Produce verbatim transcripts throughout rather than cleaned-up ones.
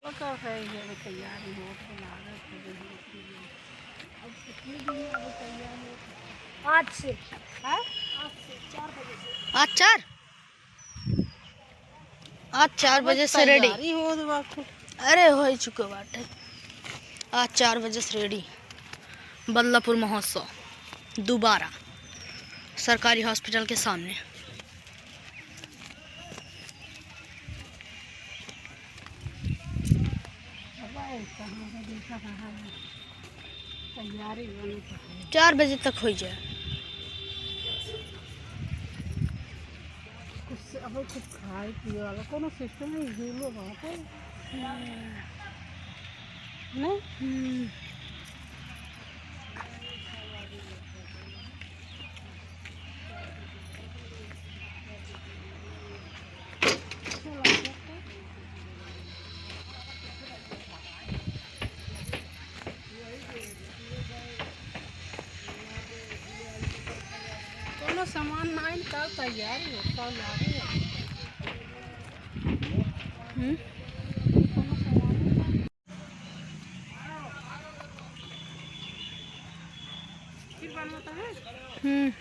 का है ये, अभी तैयारी होत है, लागत है, देखिए। अब कितने दिन में अभी तैयार होत है? आज से। हाँ? आज से चार बजे से। आज चार? आज चार बजे से ready। तैयारी होत बा कुल। अरे, हो ही चुके बाटे। आज चार बजे से ready। बदलापुर महोत्सव दोबारा सरकारी hospital के सामने। तैयारी होने चाहिए। चार बजे तक हो जाए। कुछ, अब कुछ खाए पिए वाला कोनो system नहीं, झूलो बाटे। नहीं? हम्म। कोनो सामान ना आइल, का तैयारी होता लागे। हम्म? कोनो सामान ना। फिर बनवाता है? हम्म।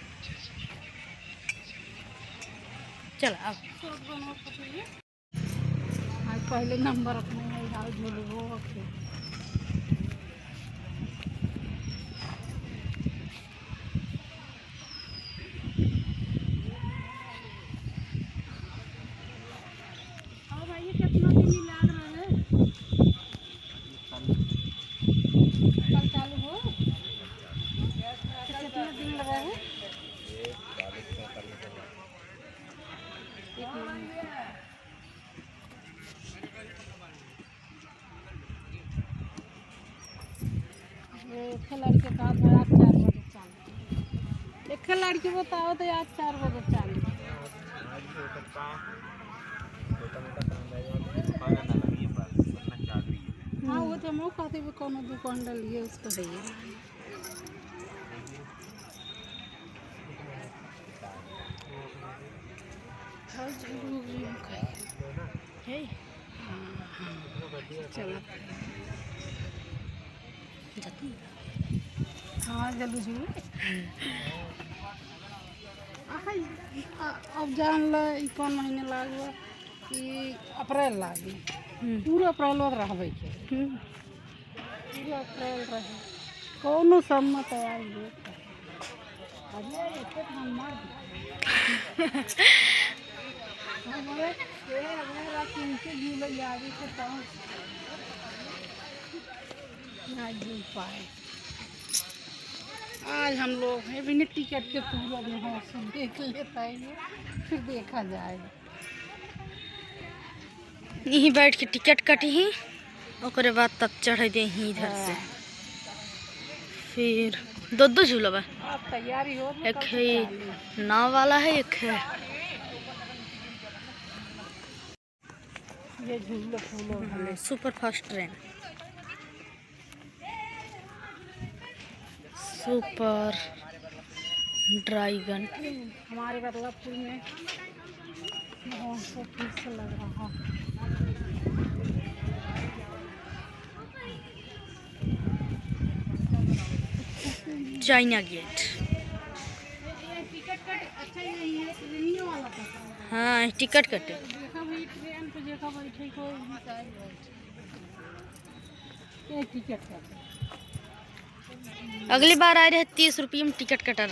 चल, अब। आज पहले नंबर अपने है, आओ झूलबो होके। अब भाई, ये कितना दिन ही लाग रहा है? कल चालू हो? तो कितना दिन लगा है? एक मिनट। ये एक लड़के का तो आज चार बजे चालू। एक लड़की बताओ तो आज चार बजे चालू। हाँ, वो तो हम कहते भी कोनो दुकान डालिए, उसको है ये। और झुक, झुक, झुक, झुक। है? हाँ, हाँ। चला। जाती? हाँ, जल्दी झूल। हम्म। आ, अब जान ल, ई कौन महीने लागू है? ई अप्रैल लागी। हम्म। पूरा अप्रैल रहबे के। हम्म। पूरा अप्रैल रहे, कौनो सम्मत आइल हो। अरे, एके तो हम मार दिए। हम बोले, "ए, अगर आप इनके झूले जावे के तो ना झूल पाए।" आज हम लोग हैं, बिना टिकट के पूरा महोत्सव देख लेता है, फिर देखा जाएगा। यहीं बैठ के टिकट कटी ही, ओकरे बाद तब चढ़े दे ही इधर से। हाँ। फिर दो दो झूला बा। अब तैयारी हो गई, एक कब है से चालू? नाव वाला है, एक है ये झूला, झूला हाँ, वाला। Super fast train। Super Dragon। हमारे बदलापुर में महोत्सव फिर से लग रहा है। चाइना गेट। हाँ, टिकट कटे। देखा भाई, ट्रेन पे देखा, बैठे कोई भी शायद बैठे। ये टिकट कटे। अगली बार आए रहे, तीस रुपये में टिकट कटा रहा।